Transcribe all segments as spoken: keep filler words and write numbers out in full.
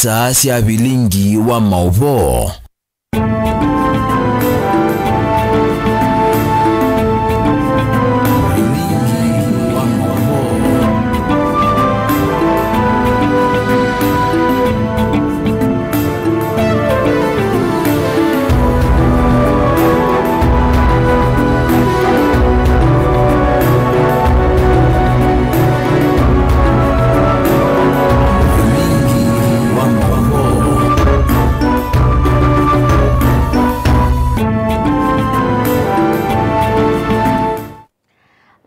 Star sya vilingi wa maũvoo.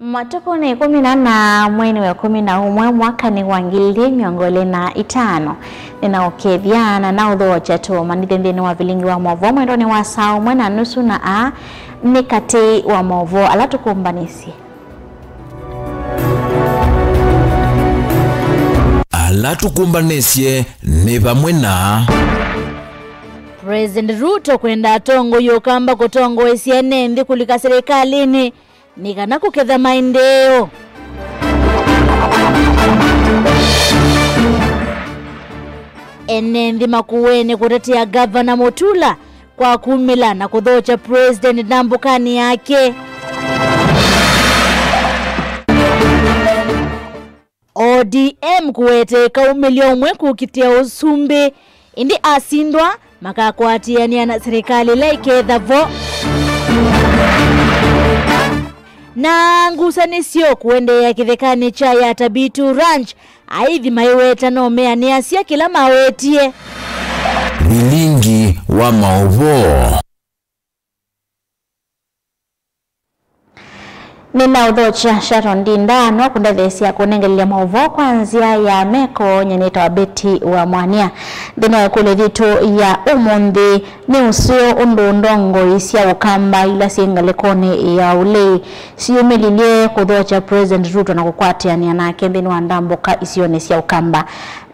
Matukũnĩ ĩkũmi na ana, mweinĩ wa ĩkũmi na ũmwe, mwakanĩ wa ngili ilĩ mĩongo ĩlĩ na itano, nĩnaũkethya na naũthokya tũũmanyĩthye nthĩnĩ wa vilingi wa maũvoo mwendonĩ wa saa ũmwe na nusu, na aa nĩ katĩ wa maũvoo ala tũkũmbanĩsye. Ala tũkũmbanĩsye nĩ vamwe na President Ruto kwenda atongoi ũkamba kũtongoesya ene nthĩ kũlika serikalĩnĩ nĩ kana kũketha maendeeo. Ene nthĩ Makueni kũtetea Gavana Mutula kwa kumĩla na kũthokya President ndambũkanĩ yake. O D M kũweta ĩkaumĩlya ũmwe kũkitĩa ũsumbĩ, ĩndĩ asindwa makakwatĩanĩa na silikalĩ ĩla ĩketha vo. Na ngusanĩsyo kũendeea kĩthekanĩ kya Yatabitu Ranch, aithi maiweta no meanĩasya kĩla mawetie. Vilingi wa maũvoo. Nĩnaũthokya Sharon Ndinda no kũndetheesya kũnengelelya maũvoo kwa nzĩa ya meko. Nyie nĩtawa Betty wa Mwania. Nthĩnĩ wa ĩkũlyo yitũ ya ũmũnthĩ, nĩ ũseo ũndũ ndongoi sya Ũkamba ila syĩ ngalĩkonĩ ya ũlei siyumĩlilye kũthokya President Ruto na kũkwatĩanĩa nake nthĩnĩ wa ndambũka isionĩ sya Ũkamba.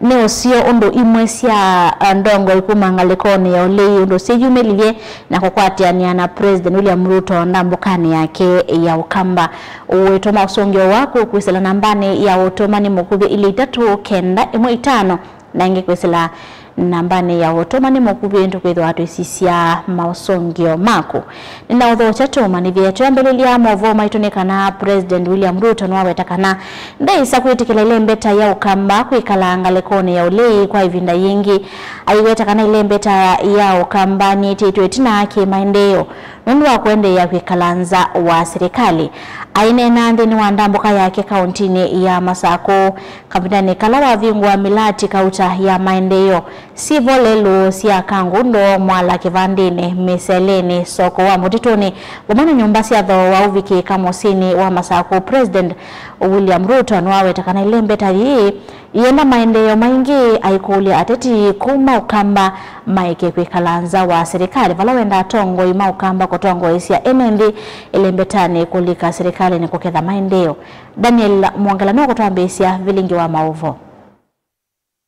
Nĩ ũseo ũndũ imwe sya, uh, ndongoi kuma ngalĩkonĩ ya ũlei ũndũ syĩyumĩlilye na kũkwatĩanĩa na President William Ruto ndambũkanĩ yake ya Ũkamba. Ũitũma ũsũngĩo waku kwĩsĩla nambanĩ ya ũtũmani mũkuvĩ ilĩ itatũ kenda ĩmwe itano, na ĩngĩ kwĩsĩla nambanĩ ya ũtũmani mũkuvĩ, tũkwĩthĩwa twĩsisya maũsũngĩo maku. Nĩnaũthokya tũũmanyĩthye. Twĩambĩlĩlya maũvoo maitũ nĩ kana President William Ruto nĩwaweta kana ndaĩsa kwĩtĩkĩla ĩlembeta ya Ũkamba kwĩkala ngalĩkonĩ ya ũlei kwa ĩvinda yĩngĩ. Aiweta kana ĩlembeta ya Ũkamba nĩtĩtwe ĩtina kĩ-maendeeo nũndũ wa kũendeea kwĩkala nza wa silikalĩ. Aineena nthĩnĩ wa ndambũka yake kaũntinĩ ya Masakũ, kavindanĩ kala wavingũa mĩlati kauta ya maendeeo, syĩ vo lelũ sya Kangundo, Mwala, Kĩvandĩnĩ, Mĩselĩnĩ, soko wa Mũtitũnĩ, vamwe na nyũmba sya thooa ũvikĩĩka mũsyĩnĩ wa Masakũ, President William Ruto nĩwaweta kana ĩlembeta yĩĩ yĩenda maendeeo maingĩ, aikũlya ateti kuma Ũkamba maeke kwĩkala nza wa silikalĩ vala wenda atongoi ma Ũkamba kũtongoesya ene nthĩ ĩlembetanĩ kũlika silikalĩnĩ kũketha maendeeo. Daniel Mwongela nũkũtwambĩĩsya vilingi wa maũvoo.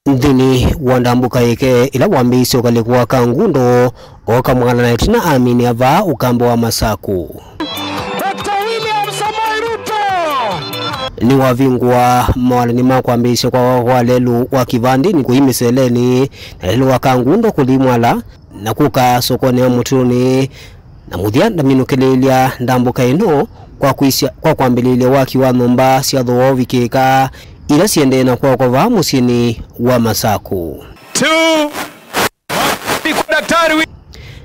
Nthĩnĩ wa ndambũka yake ĩla wambĩĩisye ũkalĩko wa Kangundo, ooka Mwala na ĩtina aminĩa vaa Ũkamba wa Masakũ. Doctor William Samoei Ruto nĩwavingũa mawalany'o ma kwambĩĩsya kwa, kwa lelũ wa Kĩvandĩnĩ kũi Mĩseleni na lelũ wa Kangundo kũthi Mwala na kũka sokonĩ ya Mũtitũnĩ. Na mũthya ndaminũkĩlĩĩlya ndambũka ĩno kwa kwĩsya, kwa kwambĩlĩĩlya waki wa nyũmba sya thooa ũvikĩĩka ila siendee na kwakwa vaa mũsyĩnĩ wa Masakũ. Two. Kwa daktari wi-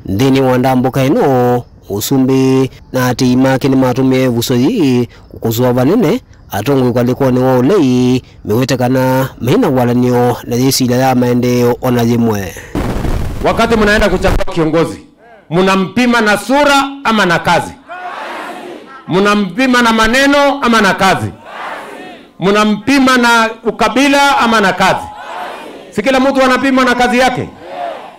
Nthĩnĩ wa ndambũka ĩno, mũsumbĩ na atĩi make nĩmatũmĩe ĩvuso yĩĩ kũkosoa vanene atongoi ũkalĩkonĩ wa ũlei mewete kana maina walany'o na yĩsilya ya maendeeo ona yĩmwe. Wakati mnaenda kuchagua kiongozi, mnampima na sura ama na kazi? Mnampima na maneno ama na kazi? Mnampima na ukabila ama na kazi? Si kila mtu anapimwa na kazi yake?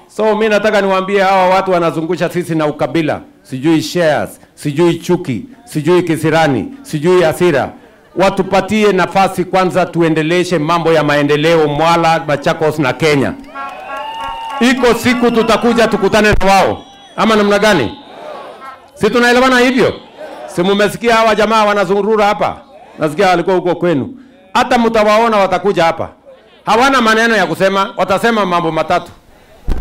So mi nataka niwaambie hawa watu wanazungusha sisi na ukabila, sijui shares, sijui chuki, sijui kisirani, sijui hasira, watupatie nafasi kwanza, tuendeleshe mambo ya maendeleo Mwala, Machakos na Kenya. Iko siku tutakuja tukutane na wao, ama namna gani? Si tunaelewana hivyo? Si mumesikia hawa jamaa wanazurura hapa? Nasikia walikuwa huko kwenu. Hata mtawaona watakuja hapa. Hawana maneno ya kusema, watasema mambo matatu.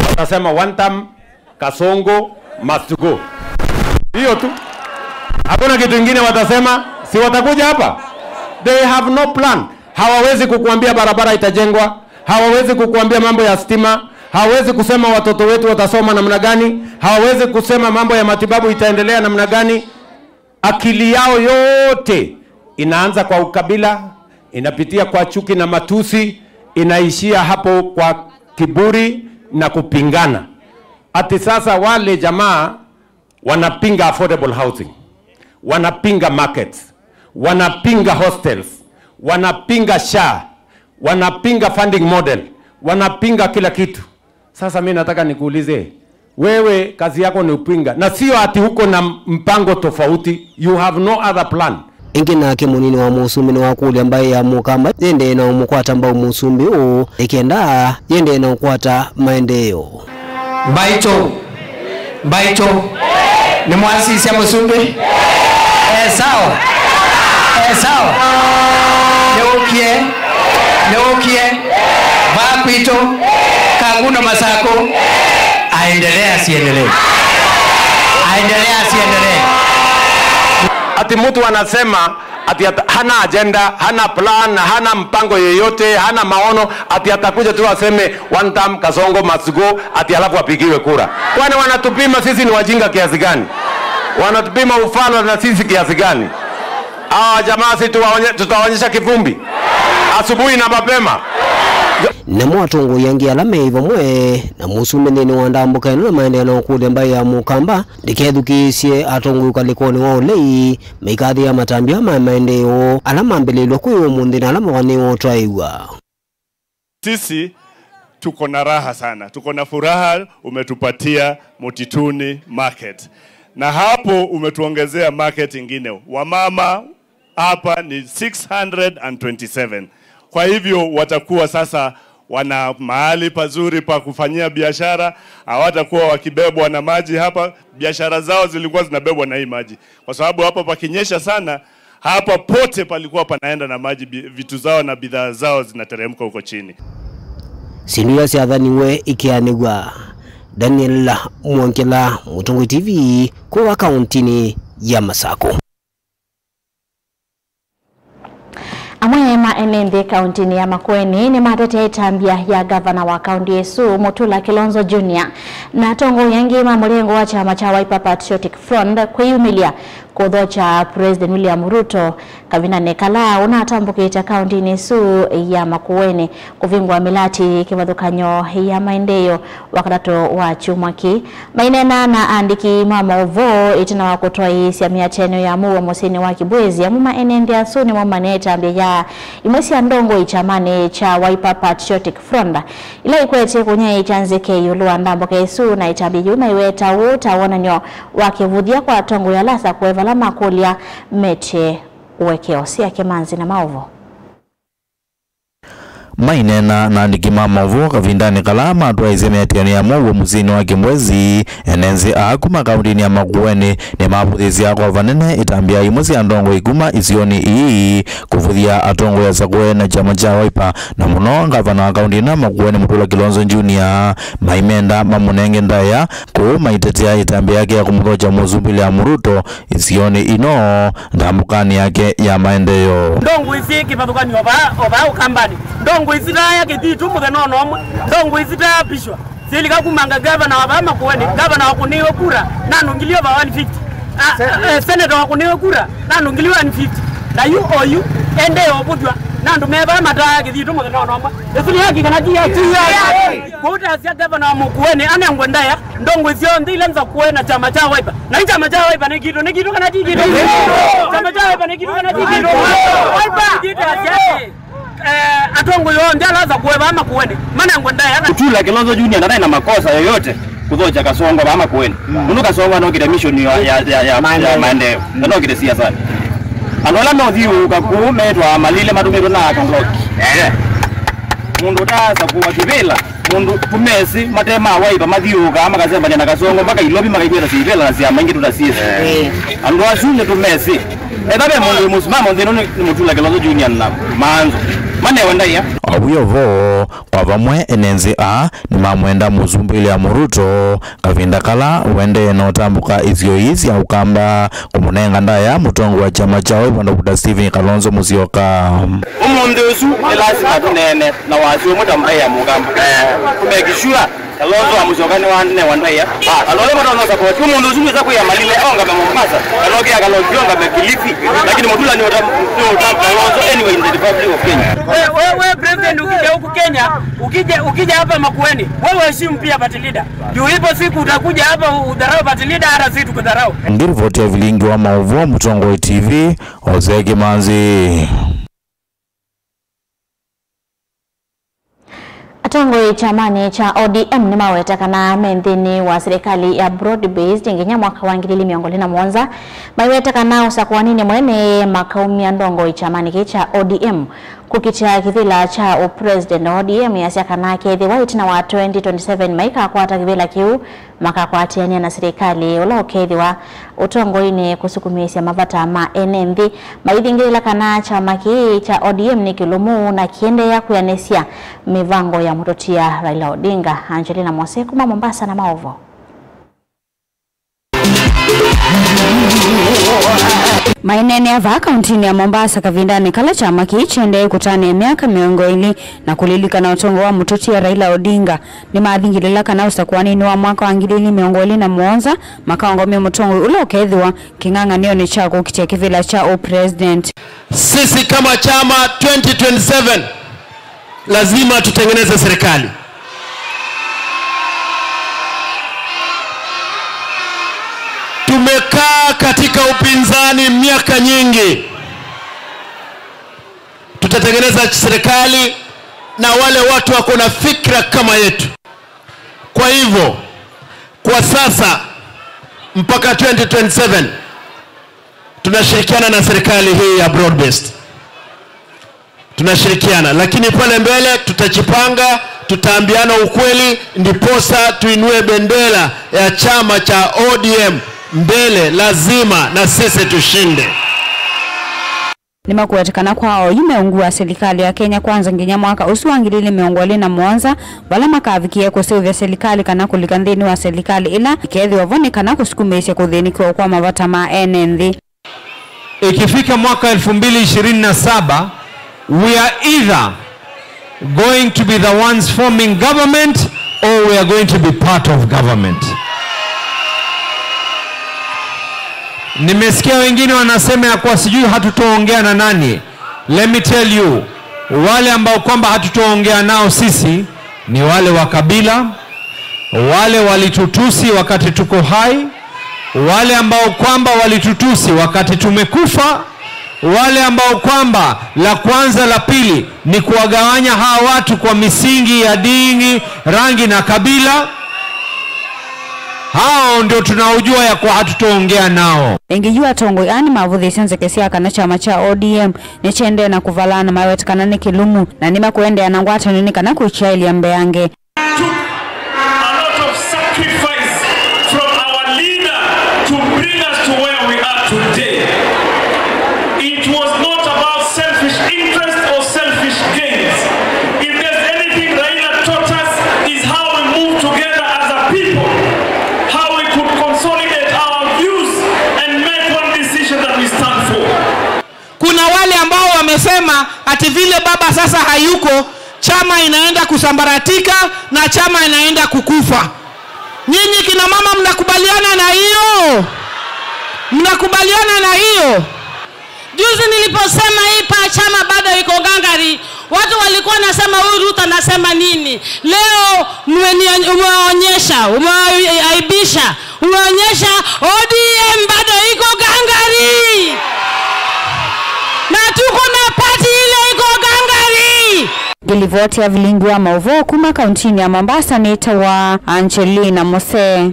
Watasema one term, Kasongo must go. Hiyo tu. Hakuna kitu ingine watasema, si watakuja hapa? They have no plan. Hawawezi kukuambia barabara itajengwa, hawawezi kukuambia mambo ya stima, hawawezi kusema watoto wetu watasoma namna gani, hawawezi kusema mambo ya matibabu itaendelea namna gani. Akili yao yote inaanza kwa ukabila, inapitia kwa chuki na matusi, inaishia hapo kwa kiburi na kupingana. Ati sasa wale jamaa wanapinga affordable housing, wanapinga markets, wanapinga hostels, wanapinga SHA, wanapinga funding model, wanapinga kila kitu. Sasa mi nataka nikuulize, wewe kazi yako ni upinga, na sio ati uko na mpango tofauti, you have no other plan. Ĩngĩ nake mũnini wa mũsumbĩ nĩwakũlya mbaĩ ya Mũkamba yĩendee na ũmũkwata mbau mũsumbĩ ũũ, ĩkenda yĩendee na ũkwata maendeeo. Mbaitũ, mbaitũ, nĩmwasisya mũsumbĩ? E sawa, e sawa. Nĩũkie, nĩũkie. Vaa kwitũ, Kangundo Masakũ, aendelee asiendelee? Aendelee asiendelee? Ati mtu anasema ati at-, hana agenda, hana plan, hana mpango yeyote, hana maono, ati atakuja tu aseme one term Kasongo must go, ati alafu apigiwe kura. Kwani wanatupima sisi ni wajinga kiasi gani? Wanatupima ufala na sisi kiasi gani? Hawa jamaa si tuwaonye-, tutaonyesha kivumbi asubuhi na mapema. Namo atongoi angĩ ala me vamwe na mũsumbĩ nthĩnĩ wa ndambũka ĩno na maendeeo na ũkũlya mbaĩ ya Mũkamba ndĩkethukĩĩsye atongoi ũkalĩkonĩ wa ũlei maikathĩa matambya ma maendeeo ala mambĩlĩlwe kwĩ ũmũnthĩ na ala mavanĩĩwe ũtwaĩw'a. Sisi tuko na raha sana, tuko na furaha, umetupatia Mutituni market, na hapo umetuongezea market ingine. Wamama hapa ni six hundred and twenty-seven. Kwa hivyo watakuwa sasa wana mahali pazuri pa kufanyia biashara, hawatakuwa wakibebwa na maji hapa. Biashara zao zilikuwa zinabebwa na hii maji, kwa sababu hapa pakinyesha sana, hapa pote palikuwa panaenda na maji, bi-, vitu zao na bidhaa zao zinateremka huko chini. Syĩndũ ila syathaniwe ikeanĩw'a. Daniel Mwongela, Mũtongoi T V, kũva kaũntĩnĩ ya Masakũ. Amwe ma ene nthĩ kaũntĩnĩ ya Makueni nĩmatetea ĩtambya ya ngavana wa kaũntĩ ĩsu, Mutula Kilonzo Junior, na atongoi angĩ ma mũrengo wa kyama kya Wiper Patriotic Front kwĩyumĩlya kũthokya President William Ruto kavindanĩ kala ũnatambũkĩte kaũntĩnĩ ĩsu ya Makueni kũvingũa mĩlatĩ kĩvathũkany'o ya maendeeo Wakatatũ wa kyumwa kĩĩ. Maineena na aandĩki ma maũvoo ĩtina wa kũtwaĩĩsya mĩatĩanĩo ya mũuo mũsyĩnĩ wa Kibwezi, amwe ma ene nthĩ asu nĩmaumanĩa ĩtambya ya imwe sya ndongoi kyamanĩ kya Wiper Patriotic Front, ila ikwetye kũnyaĩĩkya nzeke ĩũlũ wa ndambũka ĩsu, na ĩtambya yĩu maiweta ũũ ta wonany'o wa kĩvũthya kwa atongoi ala asakũe vala makũlya mete ũekeo. Sya Kĩmanzi na maũvoo. Maineena na andĩki ma maũvoo kavindanĩ kala matwaĩĩsye mĩatĩanĩo ya mũuo mũsyĩnĩ wa Kĩmbwezi, ene nthĩ aa kuma kaũntĩnĩ ya Makueni nĩmavũthĩĩsye kwa vanene ĩtambya imwe sya ndongoi kuma isionĩ ii kũvũthya atongoi asakũe na kyama kya Wiper, na mũno ngavana wa kaũntĩ ĩno ya Makueni, Mutula Kilonzo Junior, maimenda mamũnenge ndaĩa kũu maitetea ĩtambya yake ya kũmũthokya Mũsumbĩ William Ruto isionĩ ino ndambũkanĩ yake ya maendeeo. Ndongoi syĩ kĩvathũkanio o vaa, o vaa Ũkambanĩ. Ndongoi sitaaya kĩthitũ mũthenya o na ũmwe. Ndongoi sitaapishwa. Syĩlika kumanga gavana wa vaa Makueni, gavana wakũnĩiwe kura na andũ ngili over one fifty. A, a, a, senator wakũnĩiwe kura na andũ ngili one fifty. Na yu oyu endee ũvũthw'a na andũ me vaa mataaya kĩthitũ mũthenya o na ũmwe. Ĩsu nĩ haki kana ti haki? Kwoou tasya gavana wa Makueni anengwe ndaĩa. Ndongoi syonthe ila nzakũe na kyama kya Wiper. Na kyama kya Wiper nĩ kitũ, nĩ kitũ kana ti kitũ? Kyama kya Wiper nĩ kitũ kana ti kitũ? Wiper! Ithyĩ twasya, eh, atongoi onthe ala nzakũe vaa Makueni manengwe ndaĩa. Mutula Kilonzo Junior ndanaĩ na makosa yoyote kũthokya Kasongo vaa Makueni. Nũndũ Kasongo anokĩte mission ya, ya, ya, ya, ya maendeeo. Anokĩte siasani. Andũ ala meũthiũũka kũu metwa malile matũmĩtwe na Akandoki. Eh. Mũndũ ũtaasa kũwa kĩvĩla. Mũndũ tũmesĩ mate ma Wiper mathiũũkaa makasembany'a na Kasongo mpaka Ilovi, makaitwĩta syĩvĩla na syama ingĩ tũtasyĩsĩ. Eh. Andũ asu nĩtũmesĩ. Etha ve mũndũ wĩ mũsimamo nthĩ ĩno nĩ, nĩ Mutula Kilonzo Junior na Manzo. Manewa ndaĩa. O wĩo vo, kwa vamwe ene nthĩ aa nĩmamwenda mũsumbĩ William Ruto kavinda kala ũendee na ũtambũka isio ii sya Ũkamba kũmũnenga ndaĩa mũtongoi wa kyama kyaũ ĩvanda Doctor Stephen Kalonzo Musyoka. Ũmũnthĩ ũsu nĩ lasima tũneene na wasyo ũmwe ta mbaĩ ya Mũkamba. Eh, to make sure Kalonzo wa Musyoka nĩwanewa ndaĩa. Bas, andũ ala matonya support. Ũmũnthĩ ũsu nĩsa kwĩa malile ongame Mombasa, kana ũkĩa Kalonzo ongame Kilifi. Lakini Mutula nĩ ũta-, nĩ ũta Kalonzo anywhere in the Republic of Kenya. Wewe, wewe president ukija huku Kenya, ukija, ukija hapa Makueni, wewe heshimu pia party leader. Juu ipo siku utakuja hapa udharau party leader, hata sisi tukudharau. Ngiripoti ya vilingi wa maũvoo Mũtongoi T V, Ose Kimanzi. Atongoi kyamanĩ kya O D M nĩmaweta kana me nthĩnĩ wa silikalĩ ya broad based nginya mwaka wa ngili ili mĩongo ĩlĩ na mũonza, maiweta kana ũsakũaninĩ mũnene makaumya ndongoi kyamanĩ kĩĩ kya O D M kũkitĩa kĩvĩla kya ũpresident wa O D M, yasya kana kethĩwa ĩtina wa twenty twenty-seven maikakwata kĩvĩla kĩu, makakwatĩanĩa na silikalĩ ũla ũkethĩwa ũtongoinĩ kũsukumĩĩsya mavata ma ene nthĩ, maithingĩlĩla kana kyama kĩĩ kya O D M nĩ kĩlũmu na kĩendeea kwĩanĩsya mĩvango ya mũtũtia Raila Odinga. Angelina Mose kuma Mombasa na maũvoo. Maineenea vaa kauntinĩ ya Mombasa kavindanĩ kala kyama kĩĩ kĩendee kũtanĩa myaka mĩongo ĩlĩ na kũlilikana ũtongoi wa mũtũtia Raila Odinga. Nĩmathingĩlĩla kana ũsakũaninĩ wa mwaka wa ngili ili mĩongo ĩlĩ na mũonza, makaũngamya mũtongoi ũla ũkethĩwa kĩng'ang'anĩonĩ kya kũkitĩa kĩvĩla kya ũpresident. Sisi kama chama twenty twenty-seven lazima tutengeneze serikali. Tumekaa katika upinzani miaka nyingi. Tutatengeneza serikali na wale watu wako na fikra kama yetu. Kwa hivyo, kwa sasa mpaka twenty twenty-seven tunashirikiana na serikali hii ya broad based. Tunashirikiana, lakini pale mbele tutajipanga, tutaambiana ukweli, ndiposa tuinue bendera ya chama cha O D M mbele, lazima na sisi tushinde. Nĩmakwete kana kwa oyu meũngua silikalĩ ya Kenya Kwanza nginya mwaka ũsu wa ngili ili mĩongo ĩlĩ na mũonza, vala makavikie kũseũvya silikalĩ kana kũlika nthĩnĩ wa silikalĩ ĩla ĩkethĩwa vo nĩ kana kũsukumĩĩsya kũthĩnĩkĩwa kwa mavata ma ene nthĩ. Ikifika mwaka elfu mbili ishirini na saba, we are either going to be the ones forming government or we are going to be part of government. Nimesikia wengine wanasema ya kuwa sijui hatutaongea na nani. Let me tell you, wale ambao kwamba hatutaongea nao sisi ni wale wa kabila, wale walitutusi wakati tuko hai, wale ambao kwamba walitutusi wakati tumekufa, wale ambao kwamba la kwanza, la pili ni kuwagawanya hawa watu kwa misingi ya dini, rangi na kabila. Hao ndio tunaojua ya kuwa hatutaongea nao. Ĩngĩ yu atongoi aa nĩmavũthĩĩsye nzeke sya kana kyama kya O D M nĩkyendee na kũvalaa na maweta kana nĩ kĩlũmu, na nĩmakũendeea na ngwatanĩo nĩ kana kũkyaĩlya mbeange. Took a lot of sacrifice from our leader to bring us to where we are today. It was not about selfish interest or selfish gains. If there's anything Raila taught us, is how we move together as a people, how we could consolidate our views and make one decision that we stand for. Kuna wale ambao wamesema ati vile baba sasa hayuko, chama inaenda kusambaratika na chama inaenda kukufa. Nyinyi kina mama, mnakubaliana na hiyo? Mnakubaliana na hiyo? Juzi niliposema hii pa chama bado iko gangari, watu walikuwa nasema, "Huyu Ruto anasema nini?" Leo mmeni-, umewaonyesha, umewaibisha. Unaonyesha O D M bado iko gangari. Na tuko na party ile iko gangari. Ngilivoti ya vilingi wa maũvoo kuma kauntinĩ ya Mombasa nĩtawa Angelina Mose.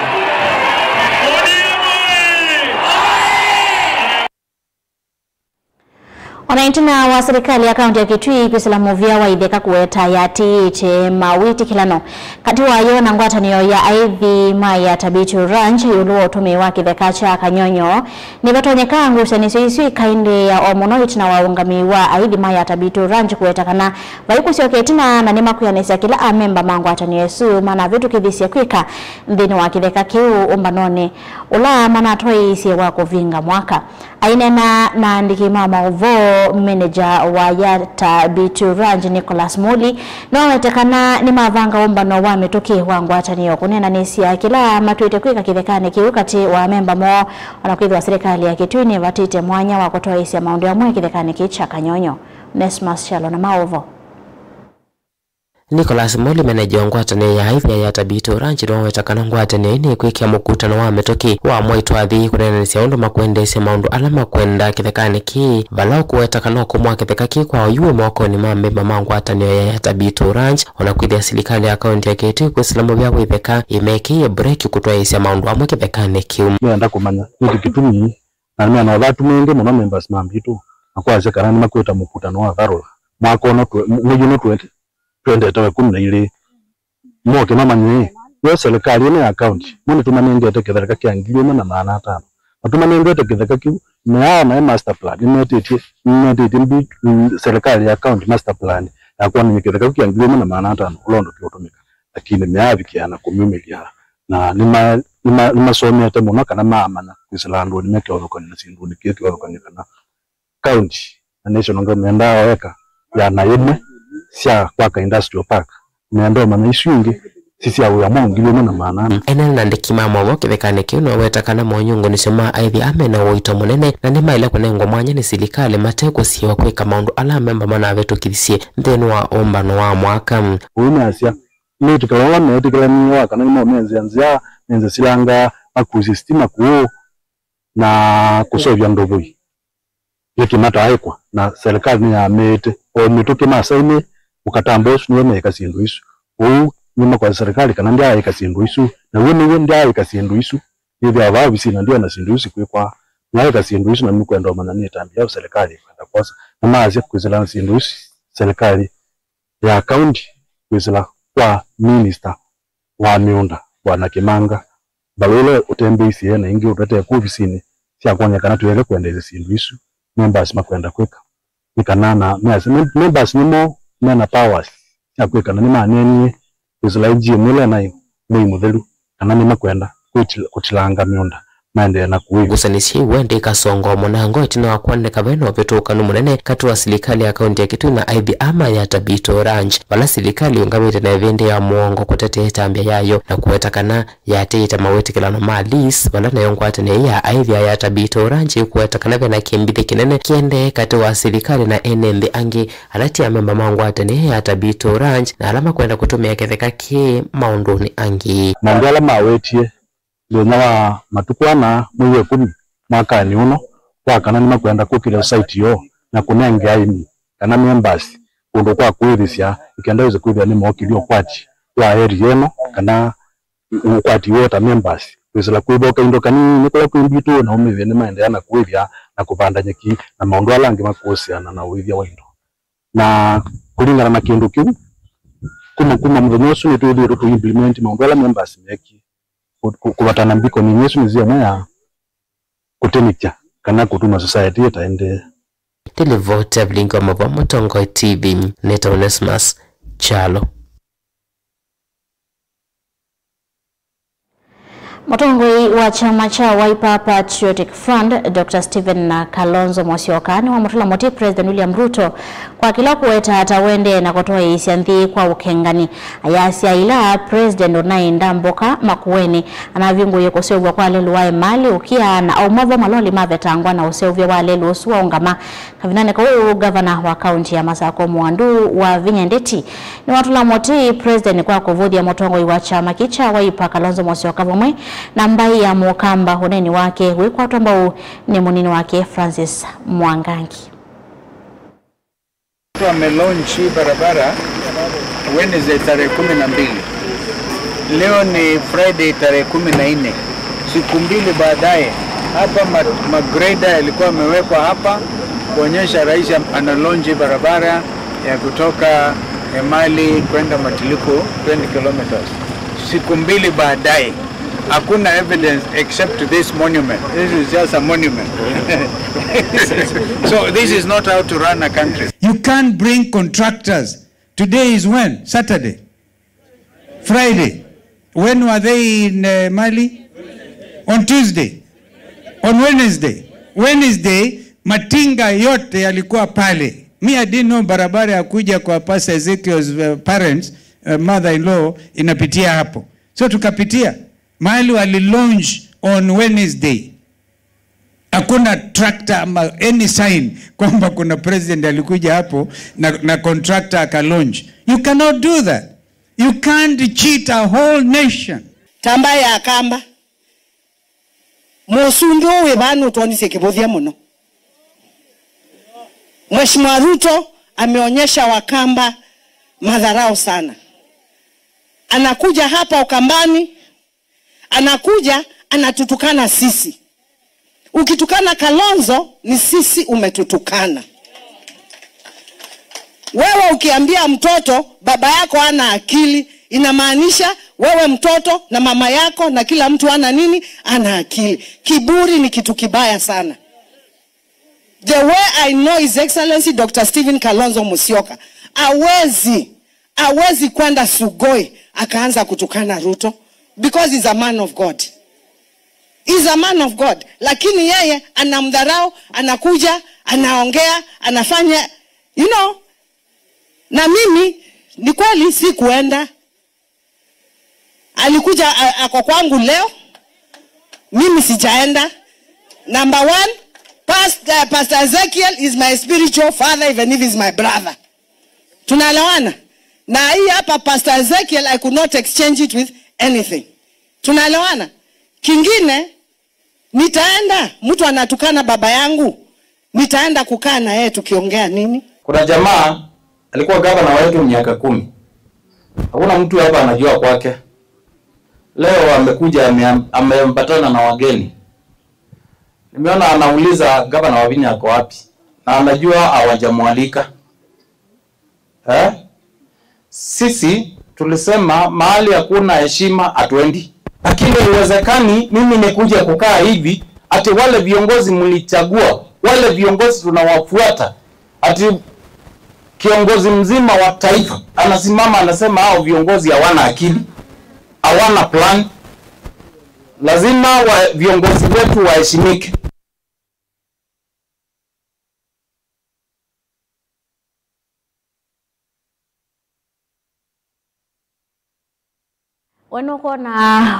O na ĩtina wa silikalĩ ya kaũntĩ ya Kitui kwĩsĩla mũvĩa wa itheka kũweta yatĩĩte mawĩtĩkĩlano katĩ wayo na ngwatanĩo ya aithi ma Yatabitu Ranch ĩũlũ wa ũtũmĩi wa kĩtheka kya Kanyonyo, nĩvatonyeka ngusanĩsyo isu ikaendeea, o mũno ĩtina wa ũũngamĩi wa aithi ma Yatabitu Ranch kũweta kana vai kũsyoka ĩtina na nĩmakwĩanĩsya kĩla amemba ma ngwatanĩo ĩsu manavĩtũkĩthisye kwĩka nthĩnĩ wa kĩtheka kĩu ũmbanonĩ ũla manatwaĩĩsye wa kũvinga mwaka. Aineena na aandĩki ma maũvoo, menenja wa Yatabitu Ranch, Nicholas Muli, nĩwaweta kana nĩmavanga ũmbano wa mĩtũkĩ wa ngwatanĩo kũneenanĩsya kĩla matwĩte kwĩka kĩthekanĩ kĩu katĩ wa amemba moo, o na kwĩthĩwa silikalĩ ya Kitui nĩvatĩte mwanya wa kũtwaĩĩsya maũndũ amwe kĩthekanĩ kĩu kya Kanyonyo. Nesmas Kyalo na maũvoo. Nicholas Muli, menenja wa ngwatanĩo ya aithi ya Yatabitu Ranch, nĩwaweta kana ngwatanĩo ĩĩ nĩkwĩkĩa mũkutano wa mĩtũkĩ wa mwai twathi kũneenanĩsya ũndũ makwendeesya maũndũ ala makwenda kĩthekanĩ kĩĩ, vala ũkũweta kana ũkũmũ wa kĩtheka kĩĩ kwa oyu wĩ mokonĩ ma amemba ma ngwatanĩo ya Yatabitu Ranch, o na kwĩthĩa silikalĩ ya kaũntĩ ya Kitui kwĩsĩla mũvĩa wa itheka ĩmekĩie breki kũtwaĩĩsya maũndũ amwe kĩthekanĩ kĩu. Nĩenda kũmanya nĩkĩ kĩtumi, na nĩmena ũthatu mwingĩ mũno members ma mbitũ, na kwasya kana nĩmakwĩta mũkutano wa dharura mwaka ũno twe-, mwei ũno twe-, twendete wa ĩkũmi na ilĩ. Moke mamanye, yo serikali ĩno ya county, mo nĩtũmanengete kĩtheka kya ngili ĩmwe na maana atano. Matũmanengete kĩtheka kĩu, meana e master plan, nĩmetĩtye, nĩmetĩtye mbi-, mm, serikali ya county master plan ya kwonany'a kĩtheka kĩu kya ngili ĩmwe na maana atano ũla ũndũ kĩũtũmĩka, lakini meavikĩa na kũmyumĩlya, na nĩma-, nĩma-, nĩmasomete mũno kana maamanya kwĩsĩla andũnĩ me kĩvathũkany'o na syĩndũnĩ kĩĩ kĩvathũkany'o kana county na national government mendaa o eka yana ĩmwe sya kwaka industrial park, mendaa ũmanya isu ingĩ si sya wĩa mwaũ ngili ĩmwe na maana ana. Ene na andĩki ma maũvoo kĩthekanĩ kĩu nĩwaweta kana monyũngũnĩsyo ma aithi aa mena ũito mũnene na nĩmaĩle kũnengwa mwanya nĩ silikalĩ mate kũsiĩĩwa kwĩka maũndũ ala amemba manavĩtũkĩthisye nthĩnĩ wa ũmbano wa mwaka. Ũu nĩasya, nĩtĩkĩla ũla meetĩkĩlanie wa kana nĩmaũmenzea nzĩa, menze silanga, makusye sitima kũũ, na kũseũvya ndũvũi yĩkĩmataaĩkwa, na serikali nĩyamĩĩte o mĩtũkĩ masainĩ mũkatamba ũsu nĩwe meeka syĩndũ isu. Ũu nĩmakwasya serikali kana ndyaaĩka syĩndũ isu, na w'o nĩw'o ndyaaĩka syĩndũ isu, nĩthĩawa vaa ovisinĩ na ndyoona syĩndũ isu sikwĩkwa. Nĩaĩka syĩndũ isu, na nĩkwenda ũmanya nĩ ĩtambya yaũ serikali ĩkwenda kwosa. Na maasya kwĩsĩla na syĩndũ isu serikali ya kaunti kwĩsĩla kwa minista wa mĩũnda, Bwana Kimanga, mbaũ ĩla ũtembeisye na ingĩ ũtwetee kũu ovisinĩ sya kwony'a kana tũyaĩle kwendeesya syĩndũ isu members makwenda kwĩka. Nĩ kana na measya mem-, members nĩmo mena powers sya kwĩka, na nĩmaneenie kwĩsĩla A G M ĩla naĩ mwei mũthelu kana nĩmakwenda kwĩtila-, kũtilanga mĩũnda maendee na kũĩvya. Ngusanĩsyo ĩu ĩndĩ ĩkasongwa mũnango ĩtina wa kwoneka ve na ũvĩtũkanu mũnene katĩ wa silikalĩ ya kaunti ya Kitui na aithi aa ma Yatabitu Ranch, vala silikalĩ yĩũngamĩte na ĩvĩndĩ ya mũongo kũtetea ĩtambya yayo na kũweta kana yatĩĩte mawĩtĩkĩlano ma lease, vala nayo ngwatanĩo ya aithi ya Yatabitu Ranch ĩkũweta kana ve na kĩmbithĩ kĩnene kĩendee katĩ wa silikalĩ na ene nthĩ angĩ ala ti amemba ma ngwatanĩo ya Yatabitu Ranch na ala makwenda kũtũmĩa kĩtheka kĩĩ maũndũnĩ angĩ. Maũndũ ala mawetie mũthenya wa matukũ ana mwei wa ĩkũmi mwakanĩ ũno wa kana nĩmakwenda kũkĩlya site yoo na kũnenge aĩmi kana members kũndũ kwa kũĩthĩsya, nĩ kenda wĩse kwĩthĩa nĩmookĩlya ũkwati wa area ĩno kana ũkwati woo ta members, kwĩsĩla kwĩthoka indo kanini kũla kwĩ mbitũ na ũmĩthĩe nĩmaendeea na kũĩthya na kũvanda nyeki na maũndũ ala angĩ makũsĩana na ũĩthya wa indo. Na kũlingana na kĩndũ kĩu, kuma, kuma mũthenya ũsu nĩtwĩthĩĩtwe tũ implement maũndũ ala members meekie. Kũ-, kũ-, kũvatana mbiko nini ĩsu nĩ nzĩa ĩmwe ya kũtĩnĩkya kana kũtuma society ĩtaendeea. Ndĩlivoti ya vilingi wa mavaa Mũtongoi T V, nĩtawa Onesmus Kyalo. Mũtongoi wa kyama kya Wiper Patriotic Front, Doctor Stephen Kalonzo Musyoka, nĩwamũtũla mũtĩ President William Ruto kwa kĩla kũweta ta ũendee na kũtwaĩĩsya nthĩ kwa ũkengani. Ayasya ĩla President ũnaĩ ndambũka Makueni, anavingũie kũseũvw'a kwa lelũ wa ĩmalĩ ũkĩa na auma vo maloli mavetangwa na ũseũvya wa lelũ ũsu waũngama. Kavindanĩ kau, ngavana wa kaunti ya Masakũ Mwandu Wavinya Ndeti nĩwatũla mũtĩ President kwa kũvũthya mũtongoi wa kyama kĩ kya Wiper Kalonzo Musyoka vamwe na mbaĩ ya Mũkamba ũneeni wake wĩkwatwa mbau nĩ mũnini wake Francis Mwangangi. Wamelaunch hii barabara Wednesday tarehe kumi na mbili. Leo ni Friday tarehe kumi na nne. Siku mbili baadaye, hapa ma-, magrader yalikuwa yamewekwa hapa, Kuonyesha rais am-, ana launch barabara ya kutoka Emali kwenda Matiliko, twenty kilometers. Siku mbili baadaye, hakuna evidence except this monument. This is just a monument. So this is not how to run a country. You can't bring contractors. Today is when? Saturday? Friday. When were they in, uh, Mali? On Tuesday. On Wednesday. Wednesday, matinga yote yalikuwa pale. Me, I didn't know barabara ya kuja kwa Pastor Ezekiel's, uh, parents, uh, mother-in-law inapitia hapo. So tukapitia. Mahali wali launch on Wednesday. Hakuna tractor ama any sign kwamba kuna president alikuja hapo na, na contractor aka launch. You cannot do that. You can't cheat a whole nation. Tamba ya Kamba. Mũsumbĩ ũũ wĩ vaa nũtwonisye kĩvũthya mũno. Mheshimiwa Ruto ameonyesha Wakamba madharau sana. Anakuja hapa Ukambani, anakuja anatutukana sisi. Ukitukana Kalonzo, ni sisi umetutukana. Wewe ukiambia mtoto baba yako ana akili, inamaanisha wewe mtoto na mama yako na kila mtu ana nini? Ana akili. Kiburi ni kitu kibaya sana. The way I know His Excellency Doctor Stephen Kalonzo Musyoka, hawezi, hawezi kwenda Sugoi akaanza kutukana Ruto, because he's a man of God. He's a man of God. Lakini yeye anamdharau, anakuja, anaongea, anafanya, you know, na mimi ni kweli sikuenda. Alikuja, a-, ako kwangu leo. Mimi sijaenda. Number one, Pastor, Pastor Ezekiel is my spiritual father, even if he's my brother. Tunaelewana? Na hii hapa Pastor Ezekiel, I could not exchange it with anything. Tunaelewana? Kingine, nitaenda, mtu anatukana baba yangu, nitaenda kukaa na yeye tukiongea nini? Kuna jamaa alikuwa gavana wetu miaka kumi. Hakuna mtu hapa anajua kwake. Leo amekuja, ame-, ameambatana na wageni. Nimeona anauliza gavana Wavinya ako wapi, na anajua hawajamwalika. Eh? Sisi tulisema mahali hakuna heshima hatuendi. Lakini haiwezekani mimi nikuje kukaa hivi ati wale viongozi mlichagua, wale viongozi tunawafuata, ati kiongozi mzima wa taifa anasimama anasema hao viongozi hawana akili, hawana plan. Lazima wa, viongozi wetu waheshimike. We nũkwona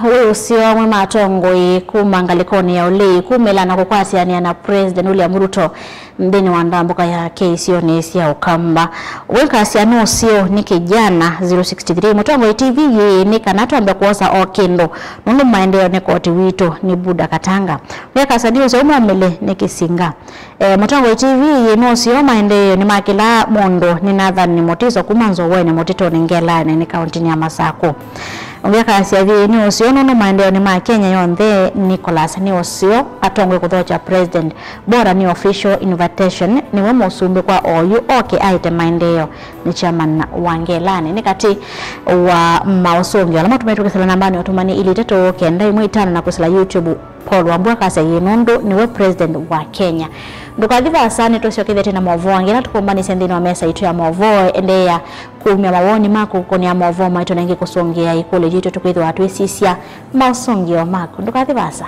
wĩ ũseo amwe ma atongoi kuma ngalĩkonĩ ya ũlei kumĩla na kũkwasĩanĩa na President William Ruto nthĩnĩ wa ndambũka yake isionĩ sya Ũkamba? Wĩkasya nĩ ũseo nĩ Kijana zero six three. Mũtongoi T V yĩĩ nĩ kana twambe kwosa o kĩndũ nũndũ maendeeo nĩ koti witũ, nĩ Buda Katanga. Wĩkasya nĩ ũseo maumĩle nĩ Kĩsinga. E, Mũtongoi T V yĩ nĩ ũseo maendeeo nĩ ma kĩla mũndũ nĩ Nathan Mutiso kuma Nzoweni Mũtitũnĩ Ngelanĩ nĩ kauntinĩ ya Masakũ. Ũngĩ akasya vyĩ nĩ ũseo nũndũ maendeeo nĩ ma Kenya yonthe. Nicholas nĩ ũseo atongoi kũthokya president, bora nĩ official invitation nĩwe mũsumbĩ kwa oyu oke aĩte maendeeo nĩ chairman wa Ngelanĩ. Nĩ katĩ wa maũsũngĩo ala matũmĩtwe kwĩsĩla nambanĩ ya ũtũmani ilĩ itatũ kenda ĩmwe itano na kwĩsĩla YouTube. Paul Wambua akasya yĩ nũndũ nĩwe president wa Kenya. Ndũkathi vaasa, nĩtũsyokethete na maũvoo angĩ ala tũkũmbanĩsya nthĩnĩ wa mesa itũ ya maũvoo. Endeea kũumya mawoni maku kũkonĩa maũvoo maitũ na ĩngĩ kũsũngĩa ĩkũlyo yitũ tũkwĩthĩwa twĩsisya maũsũngĩo maku. Ndũkathi vaasa.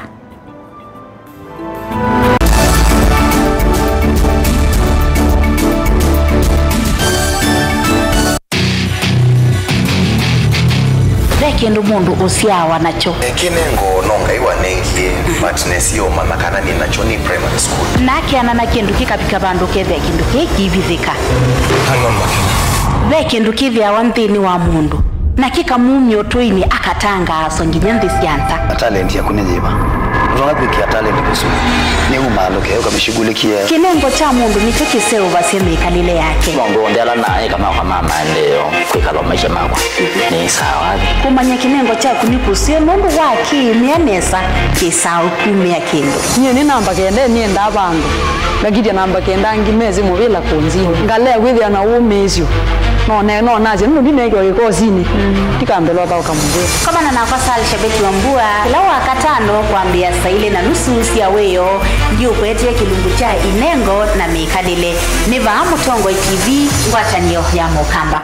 Ve kĩndũ mũndũ ũsyaawa nakyo. Kĩnengo no Ngai wanengie, but nesie ũmanya kana nĩ nakyo nĩ primary school. Na akeana na kĩndũ kĩkavika vandũ kethĩa kĩndũ kĩĩ kĩivithĩka. Hang on, Makena. Ve kĩndũ kĩthĩawa nthĩnĩ wa mũndũ, na kĩkamumya ũtũinĩ akatangaaswa nginya nthĩ sya nza. A talent yaku nĩ yĩva? Vaa kwĩkĩa talent kũsu, nĩ umaalũke ũkamĩshughulikie. Kĩnengo kya mũndũ nĩkyo kĩseũvasya mĩkalĩle yake. Maũndũ onthe ala naĩ kana kwa ma maendeeo kwĩkala maisha makwa nĩ sawa. Kũmanya kĩnengo kyaku nĩ kũseo nũndũ wa kĩĩmĩa nesa kĩsaa ũkumĩa kĩndũ. Nyie nĩ namba kenda nĩendaa vandũ. Ngakitya namba kenda angĩ mesĩ mũvĩla kũnzini. Ngalea kwĩthĩa na ũmĩĩsyo. No ne-, no nasya nũndũ ndineekiwa kĩkosinĩ. Ndikambĩla ũthaũka mũvĩla. Komana nakwa Sal Shabeti wa Mbua kĩla Wakatano kwambĩĩa saa ilĩ na nusu sya wĩoo, ndiũkwetee kĩlungu kya inengo na mĩkalĩle. Nĩ vaa Mũtongoi T V, ngwatanĩo ya Mũkamba.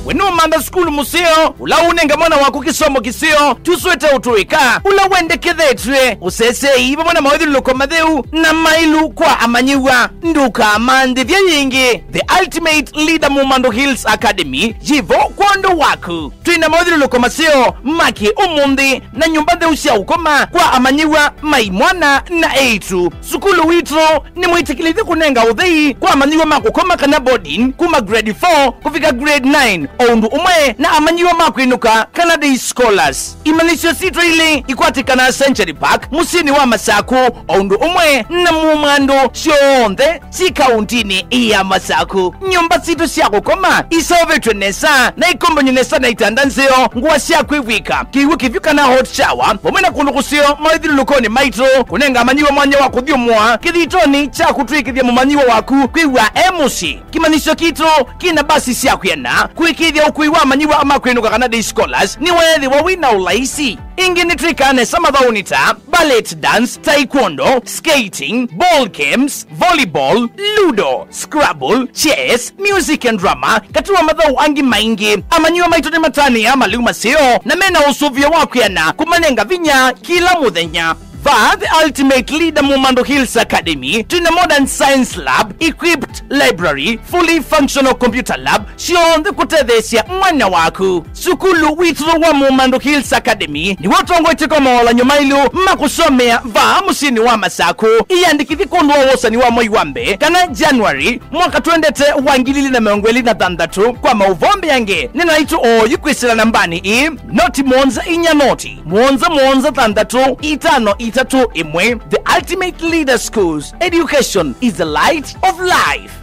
We nũmantha sukulu mũseo ũla ũnenga mwana waku kĩsomo kĩseo? Tũswĩte ũtũĩka ũla wendekethetw'e, ũseseei vamwe na mawĩthyũlũlũko matheu na maĩlu kwa amanyĩw'a. Ndũkamanthĩthye yĩngĩ. The Ultimate Leader Mumando Hills Academy yĩ vo kwondũ waku. Twĩ na mawĩthyũlũlũko maseo ma kĩ-ũmũnthĩ na nyũmba ntheu sya ũkoma kwa amanyĩw'a ma imwana na eĩtu. Sukulu witũ nĩmwĩtĩkĩlĩtye kũnenga ũthei kwa amanyĩw'a ma kũkoma kana boarding kuma grade four kũvika grade nine, o ũndũ ũmwe na amanyĩw'a ma kwĩnũka kana day scholars. Imanyĩsyo sitũ ilĩ ikwatĩkanaa Century Park, mũsyĩnĩ wa Masaku, o ũndũ ũmwe na Mumando, syonthe syĩ kauntinĩ ya Masaku. Nyũmba sitũ sya kũkoma iseũvĩtw'e nesa na ikombany'e nesa na itanda nzeo, ngũa sya kwĩvw'ĩka, kĩw'ũ kĩvyũ kana hot shower, vamwe na kũndũ kũseo mawĩthyũlũlũkonĩ maitũ, kũnenga amanyĩw'a mwanya wa kũthyũmũa kĩthitonĩ kya kũtw'ĩkĩthya mũmanyĩw'a waku kwĩw'a e mũsyĩ. Kĩmanyĩsyo kitũ kĩna mbasi sya kwĩana kũĩkĩĩthya ũkui wa amanyĩw'a ma kwĩnũka kana day scholars nĩweethĩwa wĩ na ũlaisi. Ĩngĩ nĩtwĩkaa nesa mathaũnĩ ta ballet dance, taekwondo, skating, ball games, volleyball, ludo, scrabble, chess, music and drama, katĩ wa mathaũ angĩ maingĩ. Amanyĩw'a maitũ nĩmatanĩaa malĩu maseo na mena ũsũvĩo wa kwĩana kũmanenga vinya kĩla mũthenya. Vaa The Ultimate Leader Mumando Hills Academy, twĩna modern science lab, equipped library, fully functional computer lab, syonthe kũtetheesya mwana waku. Sukulu witũ wa Mumando Hills Academy nĩw'o ũtongoetye kwa mawalany'o maĩlu ma kũsomea vaa mũsyĩnĩ wa Masaku. Ĩyandĩkĩthye kwondũ wa wosani wa mwei wa mbee kana January mwaka twendete wa ngili ilĩ na mĩongo ĩlĩ na thanthatũ. Kwa maũvoo mbeange, nena naitũ oyu kwĩsĩla nambanĩ ĩĩ, noti mũonza inya noti, mũonza mũonza thanthatũ itano itatũ ĩmwe. The Ultimate Leader Schools, education is the light of life.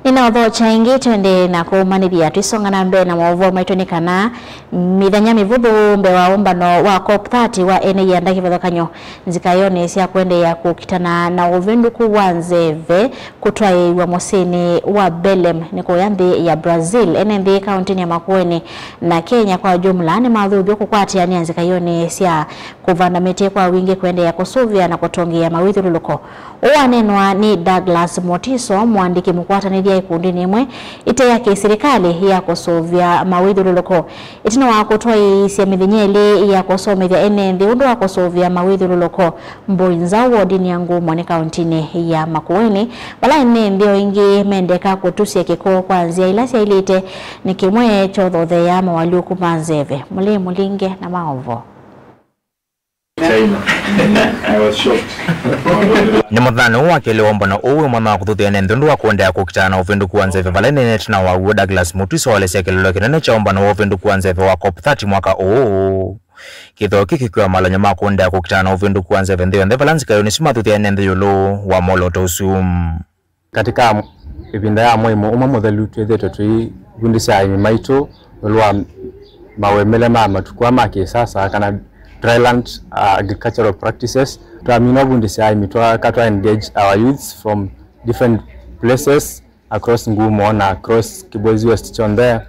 Nĩnaũthokya ĩngĩ, twende na kũũmanĩthya. Twĩsonga na mbee na maũvoo maitũ nĩ kana mĩthenya mĩvũthũ mbee wa ũmbano wa COP thirty wa ene ianda kĩvathũkany'o, nzikayonĩ sya kũendeea kũkitana na ũvĩndũku wa nzeve kũtwaĩĩw'a mũsyĩnĩ wa Belém nĩ kũya nthĩ ya Brazil. Ene nthĩ kaũntĩnĩ ya Makueni na Kenya kwa jumla nĩmathuthw'e kũkwatĩanĩa nzikayonĩ sya kũvanda mĩtĩ kwa wingĩ kũendeea kũsũvĩa na kũtũngĩĩa mawĩthyũlũlũko. Ũũ waneenwa nĩ Douglas Mutiso, mũandĩki mũkwatanĩthya ĩkundinĩ ĩmwe ĩte ya kĩsilikalĩ ya kũsũvĩa mawĩthyũlũlũko. Ĩtina wa kũtwaĩĩsya mĩthenya ĩlĩ ya kũsomethya ene nthĩ ũndũ wa kũsũvĩa mawĩthyũlũlũko Mbũi Nzaũ wodinĩ ya Ngumoni kaũntĩnĩ ya Makueni, vala ene nthĩ o ĩngĩ mendeka kũtusya kĩko kwa nzĩa ila syaĩlĩte, nĩ kĩmwe kyothootheeaa moalyũku ma nzeve. Mũlĩ mũlinge na maũvoo. China. I was shocked. Nĩ mũthenya ũũ wa kelĩ wa ũmbano ũũ wĩ mwanya wa kũthuthya ene nthĩ ũndũ wa kũendeea kũkitana na ũvĩndũku wa nzeve, vala ĩneenete na waw'o Douglas Mutiso waelesya kĩlĩlo kĩnene kya ũmbano wa ũvĩndũku wa nzeve wa COP thirty mwaka ũũ. Kĩthoo kĩĩ kĩkwĩa malany'o ma kũendeea kũkitana na ũvĩndũku wa nzeve nthĩ yonthe, vala nzika yonĩ simathũthya ene nthĩ ĩũlũ wa mwolooto ũsu. Katika ĩvinda ya mwei ũmwe mũthelu, twĩthĩĩtwe tũivundĩsya aĩmi maitũ ĩũlũ wa mawemele ma matukũ aa ma kĩsasa, kana dryland, uh, agricultural practices. Twamina ũvundĩsya aĩmi, twaka twa engage our youths from different places across Ngumo na across Kibwezi West kyonthe,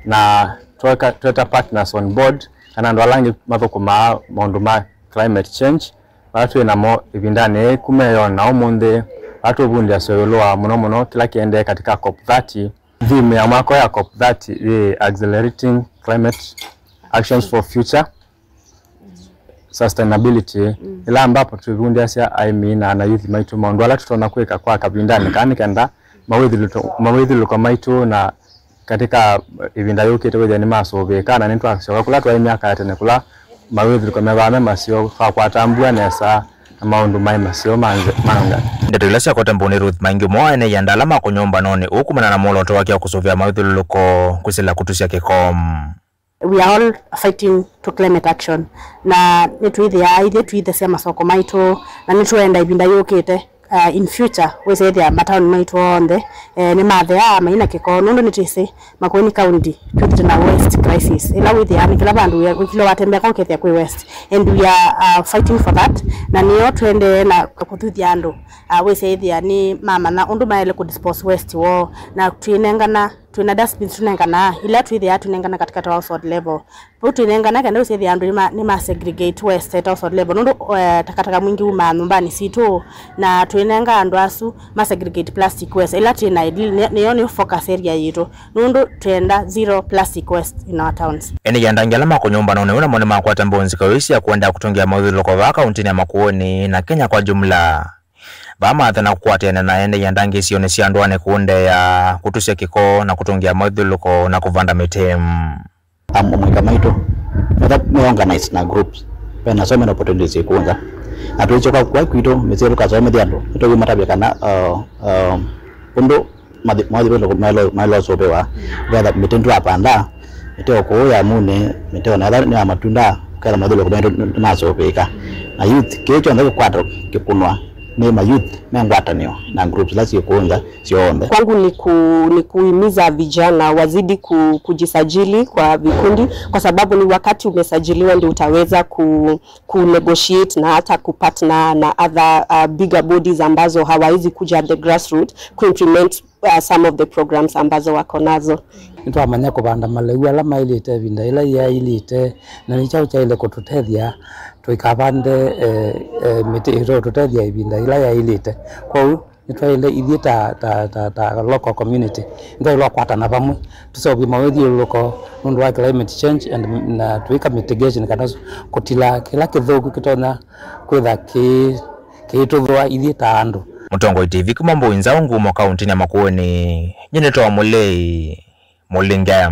na tweka, tweta partners on board, kana andũ ala angĩ mathũkũmaa maũndũ ma climate change, vala twĩ namo ĩvindanĩ yĩĩ kuma ĩyoo na ũmũnthĩ, vala tũvundĩasya ĩũlũ wa mũno mũno kĩla kĩendee katika COP thirty. Theme ya mwaka ya COP thirty yĩ Accelerating Climate Actions for Future Sustainability, ĩla ambapo twĩvundĩasya aĩmi na anayuthi maitũ maũndũ ala tũtonya kwĩka kwa kavindanĩ kaa nĩ kenda mawĩthyũlũko, mawĩthyũlũko maitũ na katika ĩvinda yũkĩte wĩthĩe nĩmasũvĩĩka na nĩtwasyoka kũla twaĩ myaka ya tene, kũla mawĩthyũlũko methĩawa me maseo, twakwata mbua nesa, na maũndũ maĩ maseo ma nze-, ma nza. Ndeto ila syakwata mbau nĩ Ruth Maingi, ũmwe wa ene ĩanda ala ma kũnyũmbanonĩ ũũ kumana na mwolooto wake wa kũsũvĩa mawĩthyũlũlũko kwĩsĩla kũtusya kĩko. We are all fighting to climate action. Na nĩtwĩthĩaa ithyĩ twĩthesya masoko maitũ, na nĩtũenda ĩvinda yũkĩte, uh, in future, wĩsĩthĩa mataoni maitũ onthe, eh, nĩmatheaa maina kĩko, nũndũ nĩtwĩsĩ Makueni County twĩthĩte na waste crisis. Ĩla wĩthĩaa nĩ kĩla vandũ wĩ-, wĩkĩlwa watembeka ũkethĩa kwĩ waste. And we are, uh, fighting for that. Na nĩyo tũendee na kũthuthya andũ, uh, wĩsĩthĩa nĩ mamanya ũndũ maĩle kũ dispose waste woo. Na twĩnengana Twĩna dustbins tũnenganaa, ila twĩthĩaa tũnengana katika household level. Vau twĩnengana kenda ũsĩthĩa andũ nĩma, nĩma segregate waste at household level. Nũndũ, eh, takataka mwingĩ wumaa nyũmbanĩ sitũ, na twĩnenga andũ asu ma segregate plastic waste. Ĩla twĩ na ideal, nĩ, nĩyo nĩ focus area yitũ. Nũndũ twenda zero plastic waste in our towns. Ene ĩanda angĩ ala ma kũnyũmbanonĩ ũũ namo nĩmakwata mbau nzika ii sya kũendeea kũtũngĩa mawĩthyũlũlũko vaa kauntinĩ ya Makueni na Kenya kwa jumla. Vaa mathana kũkwatĩana na ene ĩanda angĩ isionĩ sya ndũanĩ kũendeea kũtusya kĩko na kũtũngĩa mawĩthyũlũlũko na kũvanda mĩtĩ. Amũika maitũ metha me organized na groups, vena so many opportunities ikũnza. Na tũisyoka kwa kwitũ mĩsyĩ tũkasomethya andũ, nĩtũkũmatavya kana, uh, uh, ũndũ mathi-, mawĩthyũlũlũko maĩle, maĩle ũsũvĩwa. Ũketha mĩtĩ ndwapanda, mĩtĩ o kũu ya munĩ, mĩtĩ ona ĩla nĩ ya matunda, ũketha mawĩthyũlũlũko maitũ nĩmasũvĩĩka. Na youth, kĩĩ kyonthe kĩkwata kĩkunwa nĩ ma youth me ngwatanĩo na groups ila syĩ kũũ nza syonthe. Kwangu ni ku-, ni kuhimiza vijana wazidi ku-, kujisajili kwa vikundi, kwa sababu ni wakati umesajiliwa ndio utaweza ku-, ku-negotiate na hata kupartner na other, uh, bigger bodies ambazo hawawezi kuja at the grassroots kuimplement, uh, some of the programs ambazo wako nazo. Nĩtwamanya kũvanda malĩu ala maĩlĩte ĩvinda yĩla yĩaĩlĩte, na nĩ kyaũ kyaĩle kũtũtethya tũikavande, eh, eh, mĩtĩ ĩtũtũtethya ĩvinda yĩla yaĩlĩte. Kwoou nĩtwaĩle ithyĩ ta, ta, ta, ta local community, nĩtwaĩle kwatana vamwe tũseũvye mawĩthyũlũlũko nũndũ wa climate change and, na twĩka mitigation kana kũtila kĩla kĩthũku kĩtonya kwĩtha kĩ-, kĩitũthũa ithyĩ ta andũ. Mũtongoi T V kuma Mbũi Nzaũ Ngumo kauntinĩ ya Makueni, nyie nĩtawa Mũlei Mũlinge.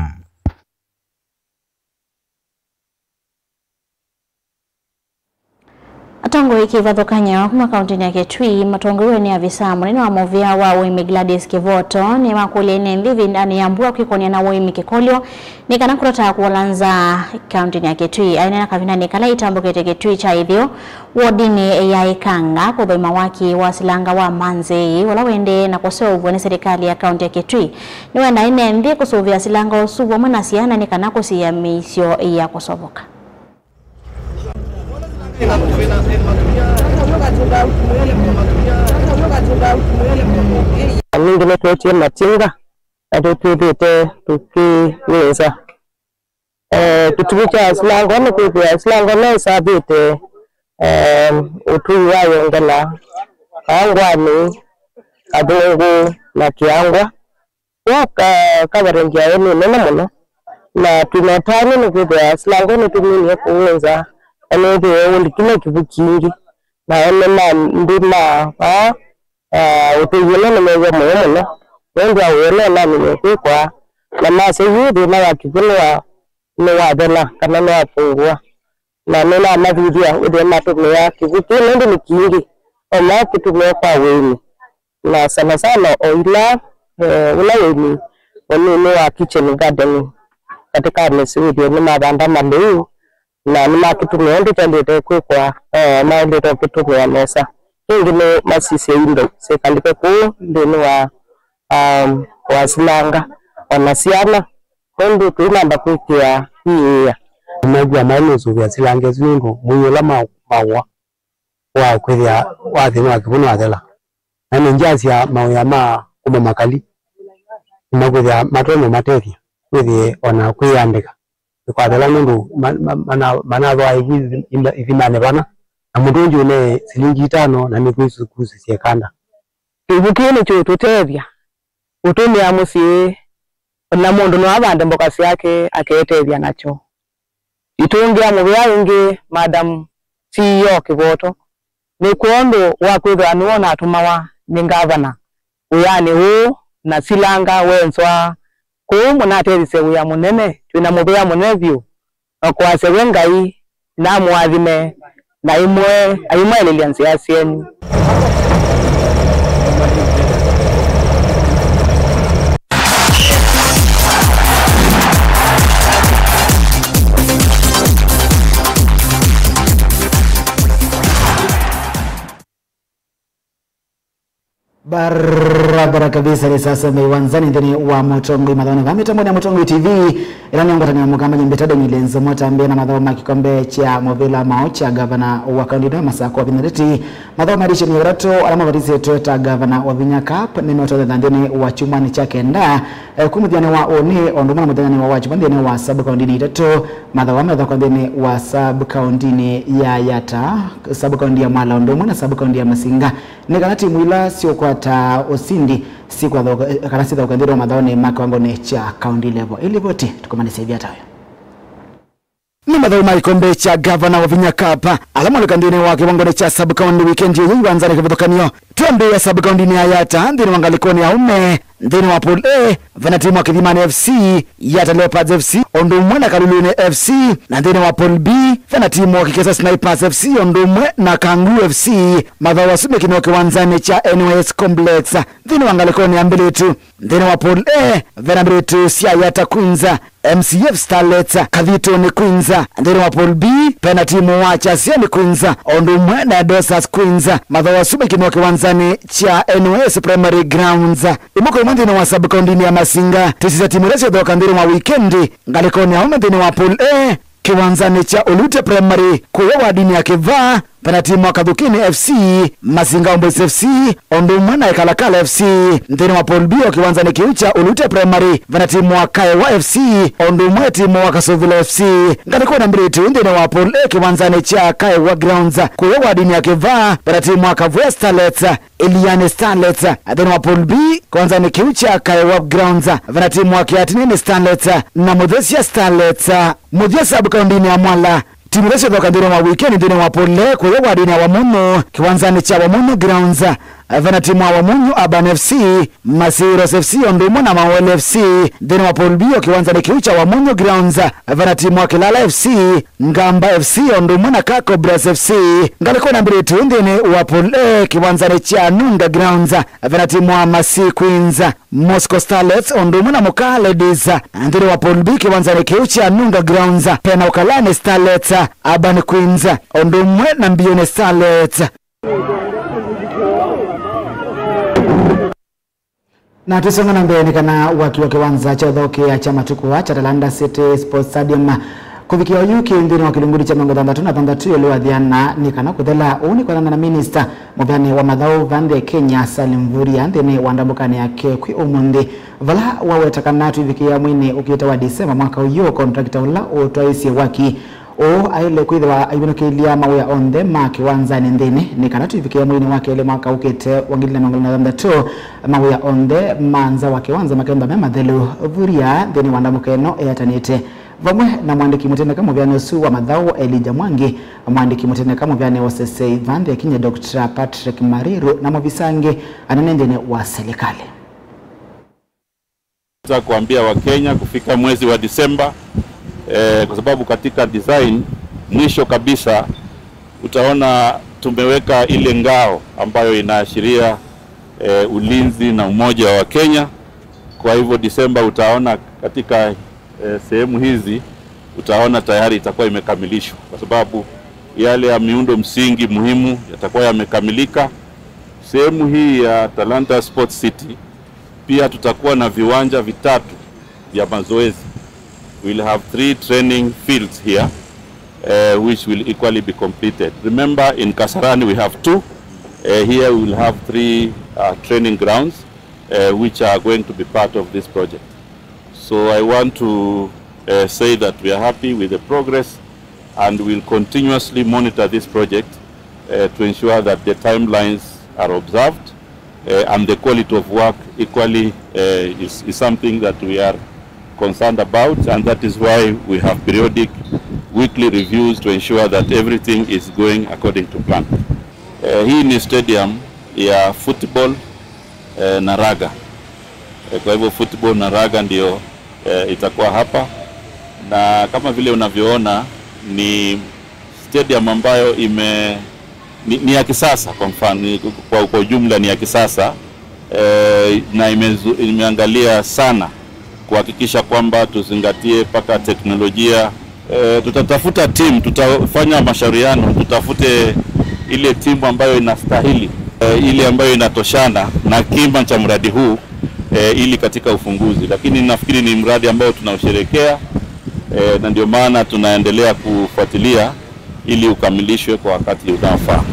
Atongoi kĩvathũkany'o kuma kauntinĩ ya Kitui matongoew'e nĩ avisaa mũnene wa mũvĩa wa ũĩmi Gladys Kivoto nĩmakũlya ene nthĩ ĩvindanĩ ya mbua kwĩkony'a na ũĩmi kĩkolyo nĩ kana kũtataa kũola nzaa kauntinĩ ya Kitui. Aineena kavindanĩ kala itambũkĩte Kitui kya ĩtheo, wodinĩ ya Ikanga, kũthũima waki wa silanga wa Manzei, ũla ũendee na kũseũvw'a nĩ silikalĩ ya kaunti ya Kitui. Nĩwenda ene nthĩ kũsũvĩa silanga ũsu vamwe na syana nĩ kana kũsiĩĩa mĩisyo ya kũsovoka. Ningĩ nĩtwetie matinga na tũtw'ĩkĩte tũkĩwĩnza. Eh, kĩtumi kya silanga nĩ kwĩthĩa silanga no ĩsavĩte, eh, ũtũi wa Yongela, Kaangwani, Kathũngũ na Kĩangwa. Kwoou ka-, coverage yayo nĩ nene mũno, na twĩna ũtanu nĩ kwĩthĩa silanga nĩtũminie kũwĩnza, na nĩthĩwe ũlikile kĩvu kingĩ, na ene ma nthĩ ma vaa, ah, ũtũi ũla nĩmew'a mũyo mũno, nũndũ wa wĩa ũla ũnamine kwĩkwa, na masya yu thĩna wa kĩvu nĩwa-, nĩwathela kana nĩwapungua, na nĩnamathuthya wĩthĩe matũmĩa kĩvu kĩu nũndũ nĩ kingĩ, o maa kĩtũmĩe kwa ũĩmi. Na sana sana o ila, eh, ũla ũĩmi mũnini wa kitchen gardening katika mĩsyĩ wĩthĩe nĩmavanda malĩu na nĩmakĩtũmĩa ũndũ kyaĩlĩte kwĩkwa, eh, maĩlĩte ũkĩtũmĩa nesa. Kĩngĩ nĩ masisye indo sikalike kũu nthĩnĩ wa, um, wa silanga, ona syana, nũndũ tũinamba kwĩkĩa iĩĩa. Nĩmew'a maĩ nũsũvĩa silanga ĩsu nũndũ mwei ũla ma-, maũa wa kwĩthĩa wathĩnwa kĩvu nĩwathela. Na nĩngyasya mawĩa ma kuma makali nĩmakwĩthĩa matonya matethya kwĩthĩe ona kwĩyandĩka nĩkwathela nũndũ ma-, ma-, mana-, manathooa ĩvu ithi-, ithimanĩ vana, na mũtũngi ũne silingi itano na nĩkwĩsũkũsĩsye kanda. Kĩvu kĩĩ nĩkĩũtũtethya ũtũmĩa mũsyĩ, na mũndũ no avande mboka syake aketethya nakyo. Itũngĩa mũvea ĩngĩ, Madam C E O Kĩvoto, nĩ kwondũ wa kwĩthĩwa nĩwe ũnatũmawa nĩ ngavana wĩanĩ ũũ, na silanga wenzwa kũu mũnatethĩsye wĩa mũnene. Twĩna mũvea mũnene vyũ, na kwasya we Ngai namũathime, na aimwe-, aimwaĩlĩlya nzĩa syenyu. Barabara kabisa. Nĩ sasa me iwanzani nthĩnĩ wa Mũtongoi Mathaũnĩ vaa mĩtambonĩ ya Mũtongoi T V, ĩla nĩ ngwatanĩo ya Mũkamba nyĩmbĩta Daniel Nzemo tambĩa na mathaũ ma kĩkombe kya mũvĩla maũ kya ngavana wa kaũntĩ ĩno ya Masakũ Wavinya Ndeti. Mathaũ ma ndiceni ya ĩtatũ ala mavatĩsĩtwe ta ngavana Wavinya Cup nĩmeũtonyetha nthĩnĩ wa kyumwanĩ kya kenda, eh, kumũthyanĩ wa ũnĩ o ũndũ ũmwe na mũthyanĩ wa wakyumwa nthĩnĩ wa sub kaũntĩnĩ itatũ. Mathaũ aa methokwa nthĩnĩ wa sub kaũntĩnĩ ya Yatta, sub kaũntĩ ya Mwala ũndũ ũmwe na sub kaũntĩ ya Masinga. Nĩ kana timu ila siũkwata ũsindi sikwathaũka, eh, kana sithaũka nthĩnĩ wa mathaũnĩ ma kĩwangonĩ kya county level. Ĩlivoti tũkũmanyĩsya ĩvia ta ĩyo. Nĩ mathaũ ma kĩkombe kya Gavana Wavinya Cup ala moleka nthĩnĩ wa kĩwangonĩ kya sub county weekend ĩyo iwanzanĩ kĩvathũkany'o. Twambĩĩa sub county-nĩ ya Yatta nthĩnĩ wa ngalĩkonĩ ya aũme. Nthĩnĩ wa Pool A, vena timu wa Kĩthimani F C, Yatta Leopards F C, ũndũ ũmwe na Kaluluni F C, na nthĩnĩ wa Pool B, vena timu wa Kĩkesa Snipers F C, ũndũ ũmwe na Kangu F C. Mathaũ asu mekinĩwa kĩwanzanĩ kya N Y S Complex. Nthĩnĩ wa ngalĩkonĩ ya mbĩlĩtu, nthĩnĩ wa Pool A, vena mbĩlĩtu sya Yatta Queens, M C F Starlets, Kathitũnĩ Queens. Nthĩnĩ wa Pool B, vena timu wa Kyasiani Queens, ũndũ ũmwe na Dosas Queens. Mathaũ asu mekinĩwa kĩwanzanĩ kya N Y S Primary Grounds. Ĩmwe kwa ĩmwe nthĩnĩ wa sub-county-nĩ ya Masinga, tũsisya timu ila syothoka nthĩnĩ wa wikendi. Ngalĩkonĩ ya aũme nthĩnĩ wa Pool A, kĩwanzanĩ kya Olute Primary, kũya wadini ya Kĩvaa, vena timu wa Kathukini F C, Masinga Homeboys F C, ũndũ ũmwe na Ekalakala F C. Nthĩnĩ wa Pool B o kĩwanzanĩ kĩu kya Olute Primary, vena timu wa Kaewa F C, ũndũ ũmwe timu wa Kasovila F C. Ngalĩkonĩ ya mbĩlĩtu nthĩnĩ wa Pool A kĩwanzanĩ kya Kaewa Grounds, kũya wadini ya Kĩvaa, vena timu wa Kavwea Starlets, Iliani Starlets. Nthĩnĩ wa Pool B, kĩwanzanĩ kĩu kya Kaewa Grounds, vena timu wa Kĩatineni Starlets na Mũthesya Starlets. Mũthya sub-county-nĩ ya Mwala, timu ila syothoka nthĩnĩ wa wikendi nthĩnĩ wa Pool A kũya wadini ya Wamunyu, kĩwanzanĩ kya Wamunyu Grounds, vena timu wa Wamunyu Urban F C, Masiros F C ũndũ ũmwe na Mawele F C. Nthĩnĩ wa Pool B o kĩwanzanĩ kĩu kya Wamunyu Grounds, vena timu wa Kĩlala F C, Ngamba F C ũndũ ũmwe na Ka Cobras F C. Ngalĩkonĩ ya mbĩlĩtu nthĩnĩ wa Pool A kĩwanzanĩ kya Nunga Grounds, vena timu wa Masi Queens, Moscow Starlets ũndũ ũmwe na Mũkaa Ladies. Nthĩnĩ wa Pool B kĩwanzanĩ kĩu kya Nunga Grounds, vena Ũkalani Starlets, Urban Queens ũndũ ũmwe na Mbioni Starlets. Na tũsonga na mbee, nĩ kana waki wa kĩwanza kya ũthaũkĩa kya matukũ aa kya Talanta City Sports Stadium kũvikĩa oyu kĩ nthĩnĩ wa kĩlungu kya mĩongo thanthatũ na thanthatũ ĩũlũ wa thĩana nĩ kana kũthela. Ũu nĩ kwĩanana na minista mũveani wa mathaũ va nthĩ ya Kenya, Salim Mvurya, nthĩnĩ wa ndambũkanĩ yake kwĩ ũmũnthĩ, vala waweta kana tũivikĩĩa mweinĩ ũkĩte wa Disemba mwaka ũyũ, contractor ũla ũtwaĩĩsye waki ũũ aĩle kwĩthĩwa aivinũkĩlya mawĩa onthe ma kĩwanzanĩ nthĩnĩ nĩ kana tũivikĩĩa mweinĩ wa kelĩ mwaka ũkĩte wa ngili na mĩongo ĩlĩ na thanthatũ, mawĩa onthe ma nza wa kĩwanza makethwa me mathelu. Mvurya nthĩnĩ wa ndambũka ĩno eatanĩte vamwe na mũandĩki mũteneka mũveani ũsu wa mathaũ Elijah Mwangi, mũandĩki mũteneka mũveani wa ũseseĩ va nthĩ ya Kenya Doctor Patrick Mariru na maovisa angĩ anene nthĩnĩ wa silikalĩ. Nataka kuambia Wakenya kufika mwezi wa Disemba, eh, kwa sababu katika design, mwisho kabisa, utaona tumeweka ile ngao ambayo inaashiria, eh, ulinzi na umoja wa Kenya. Kwa hivyo Disemba utaona katika, eh, sehemu hizi, utaona tayari itakuwa imekamilishwa, kwa sababu yale ya miundo msingi muhimu yatakuwa yamekamilika. Sehemu hii ya Talanta Sports City pia tutakuwa na viwanja vitatu vya mazoezi. We'll have three training fields here, eh, which will equally be completed. Remember, in Kasarani we have two. Eh, here we will have three, uh, training grounds, eh, which are going to be part of this project. So I want to, eh, say that we are happy with the progress and will continuously monitor this project, eh, to ensure that the timelines are observed, eh, and the quality of work equally, eh, is, is something that we are concerned about, and that is why we have periodic weekly reviews to ensure that everything is going according to plan. Eh, hii ni stadium ya football, eh, na raga. Eh, kwa hivyo football na raga ndio, eh, itakuwa hapa, na kama vile unavyoona ni Stadium ambayo ime-, ni, ni ya kisasa, kwa mfano, ni, kwa, kwa ujumla ni ya kisasa, eh, na imezu-, imeangalia sana kuhakikisha kwamba tuzingatie mpaka teknolojia. Eh, tutatafuta timu, tutafanya mashauriano, tutafute ile timu ambayo inastahili, eh, ile ambayo inatoshana na kima cha mradi huu, eh, ili katika ufunguzi. Lakini nafikiri ni mradi ambao tunausherehekea, eh, na ndio maana tunaendelea kufuatilia ili ukamilishwe kwa wakati unaofaa.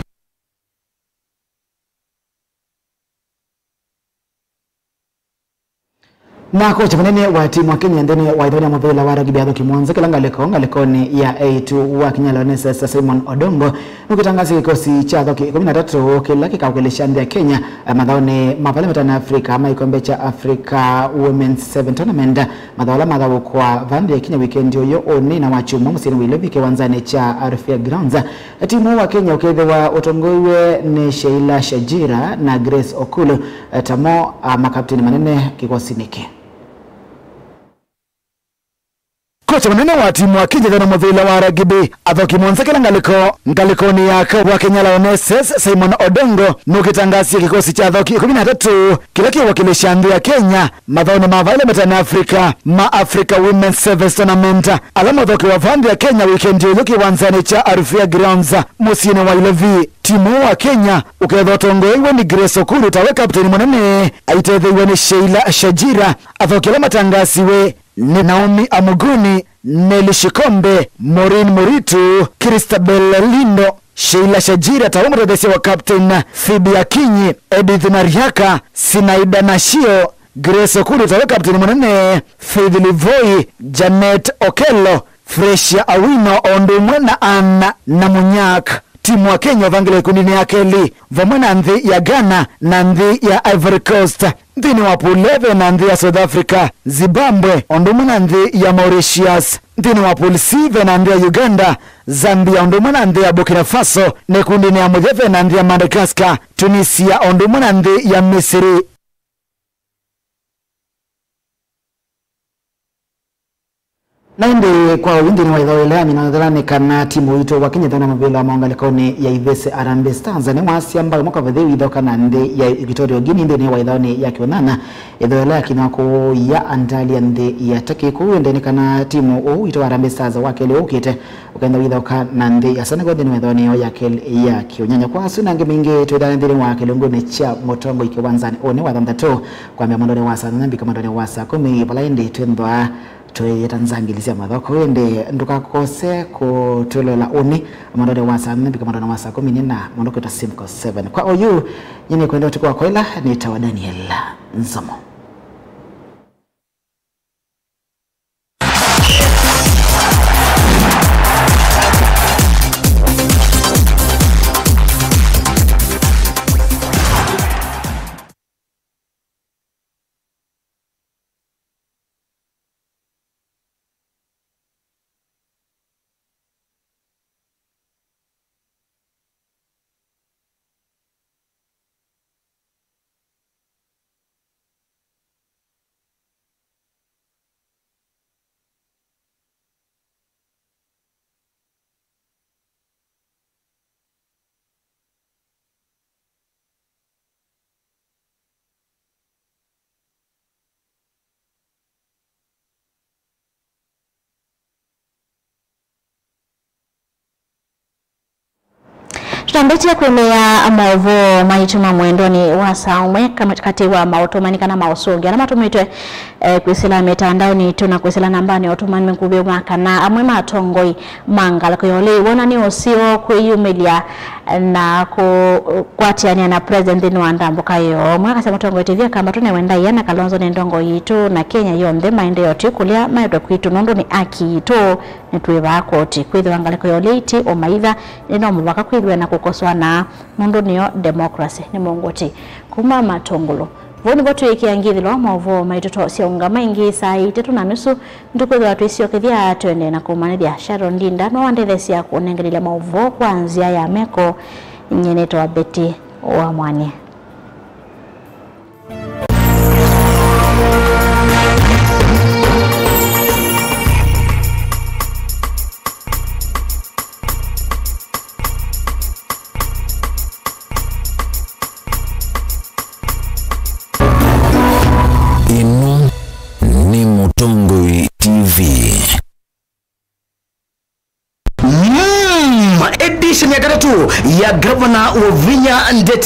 Na kocha mũnene wa timu wa Kenya nthĩnĩ wa ĩthau ya mũvĩla wa rugby athoki mũonza kĩla ngalĩko ngalĩkonĩ ya eitu wa Kenya Lionesses Simon Odongo nũkĩtangaasya kĩkosi kya athoki ikũmi na atatũ kĩla kĩkaũkĩlĩsya nthĩ ya Kenya, eh, mathaonĩ ma vala metana Africa ma ikombe kya Africa Women's Seven Tournament, mathao ala mathaũkwa va nthĩ ya Kenya wikendi ũyũ ũnĩ na wa kyumwa mũsyĩnĩ wa Ilovi kĩwanzanĩ kya Arufia Grounds. Timu wa Kenya ũkethĩwa ũtongoiw'e nĩ Sheila Shajira na Grace Okulu, eh, tamo, ah, makapteni manene kĩkosinĩ kĩ. Kocha mũnene wa timu wa Kenya ĩthau na mũvĩla wa rugby athoki mũonza kĩla ngalĩko ngalĩkonĩ ya kaũ wa Kenya Lionesses Simon Odongo nũkĩtangaasya kĩkosi kya athoki ikũmi na atatũ kĩla kĩwakĩlĩsya nthĩ ya Kenya mathaonĩ ma vala metana Africa ma Africa Women's Sevens Tournament, ala mathokewa va nthĩ ya Kenya wikendi ũyũ kĩwanzanĩ kya Arufia Grounds mũsyĩnĩ wa Ilovi. Timu wa Kenya ũkethwa ũtongoeiwe nĩ Grace Okuru tawe kapteni mũnene, aitetheiwe nĩ Sheila Shajira. Athoki ala matangaasiwe nĩ Naomi Amuguni, Nelly Shikombe, Maureen Muritu, Christabel Lindo, Sheila Shajira tawe mũtetheesya wa captain, Phoebe Akinyi, Edith Nariaka, Sinaida Nashio, Grace Okuru tawe kapteni mũnene, Faith Livoi, Janet Okello, Frecia Awino o ũndũ ũmwe na Anna Namunyak. Timu wa Kenya ũvangĩle ĩkundinĩ ya kelĩ vamwe na nthĩ ya Ghana na nthĩ ya Ivory Coast. Nthĩnĩ wa pool A ve na nthĩ ya South Africa, Zimbabwe o ũndũ ũmwe na nthĩ ya Mauritius. Nthĩnĩ wa pool C ve na nthĩ ya Uganda, Zambia o ũndũ ũmwe na nthĩ ya Burkina Faso, na ĩkundinĩ ya mũthya ve na nthĩ ya Madagascar, Tunisia o ũndũ ũmwe na nthĩ ya Misiri. Na ĩndĩ kwa ũu nthĩnĩ wa ĩthau ĩla yamina nthela nĩ kana timu witũ wa Kenya ĩthau na mũvĩla wa maũngalĩkonĩ ya Ivese Harambee Stars nĩwasya mbao mwaka vatheu ithoka na nthĩ ya Equatorial Guinea nthĩnĩ wa ĩthaunĩ ya kĩũnana. Ĩthau ĩla yakinywa kũya Antalya nthĩ ya Turkey. Kũu ĩndĩ nĩ kana timu ũũ witũ wa Harambee Stars wa kelĩ ũkĩte ũkenda wĩthoka na nthĩ ya Senegal nthĩnĩ wa ĩthaunĩ yao ya kelĩ ya kĩũnyanya. Kwa asu na angĩ maingĩ twĩthane nthĩnĩ wa kĩlungunĩ kya mũtongoi kĩwanzanĩ ũnĩ wa thanthatũ kwambĩa mwendonĩ wa saa nyanya mbika mwendonĩ wa saa kũmi, vala ĩndĩ twĩnthwa tũyĩta nzangili sya mathoko. Ĩndĩ ndũkakose kũtwĩloela ũnĩ mwendonĩ wa saa nyanya mbika mwendonĩ wa saa kũmi nĩ na mũndũ kwĩtwa Simco seven. Kwa oyu, nyie nĩkwenda ũtukũ wa kwaĩla, nĩtawa Daniel Nzomo. Tũtambĩtye kũĩmĩa maũvoo maitũ ma mwendonĩ wa saa ũmwe, kamwe katĩ wa maũtũmani kana maũsũngĩo ala matũmĩtwe, eh, kwĩsĩla mĩtandaonĩ yitũ na kwĩsĩla nambanĩ ya ũtũmani nguvĩ wa kana amwe ma atongoi ma ngalĩko ya ũlei wona nĩ ũseo kwĩyumĩlya na kũkwatĩanĩa na President nthĩnĩ wa ndambũka yoo. Mwakasya mũtongoi Tithia Kambatũ nĩwe ndaĩa na Kalonzo nĩ ndongoi yitũ na Kenya yonthe maendeeo ti kũlya maetwe kwitũ nũndũ nĩ aki yitũ. Nĩtwĩvaa koti kwĩthĩwa ngalĩko ya ũlei ti ũmaitha, ĩndĩ no mũvaka kwĩthĩwe na kũkosoana nũndũ nĩyo democracy. Nĩ mũngũti kuma Matũngũlũ. Vau nĩvo twĩĩkĩa ngĩthĩlo wa maũvoo maitũ. Twaũsyaũngama ĩngĩ saa itatũ na nusu, nĩtũkwĩthĩwa twĩsyokethya tũendee na kũmanyĩthya. Sharon Ndinda nĩwe wandetheesya kũnenganĩlya maũvoo kwa nzĩa ya meko. Nyie nĩtawa Betty wa Mwanie. Mũtongoi T V. Mm, edition ya katatũ ya Gavana Wavinya Ndeti.